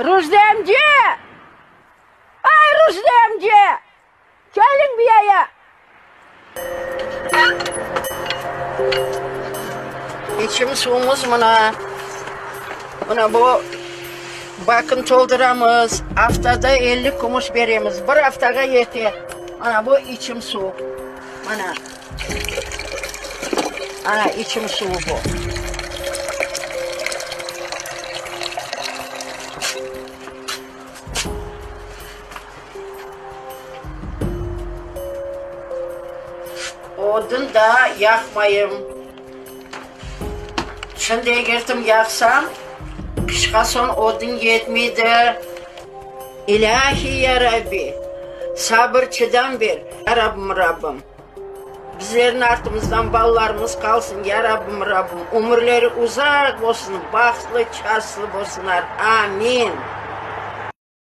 Rujdi emce! Ay, Rujdi emce! Keliñ bu yaya! İçim suvumız mına. Mına bu bakını tolduramız. Aftada 50 kumuş beremiz. Bir aftağa yete. Mana bu içim suv. Mana. Ana, içim suvı bu. Odun da yaqmayım. Şimdi eger yaqsam, qışqa soñ odun yetmeydi. İlâhiy ya Rabbi, sabır, çıdam ber, ya Rabbim, Rabbim. Bizlerniñ artımızdan balalarımız qalsın, ya Rabbim, Rabbim. Ömürleri uzaq olsun, bahtlı, çastlı bolsunlar. Amin.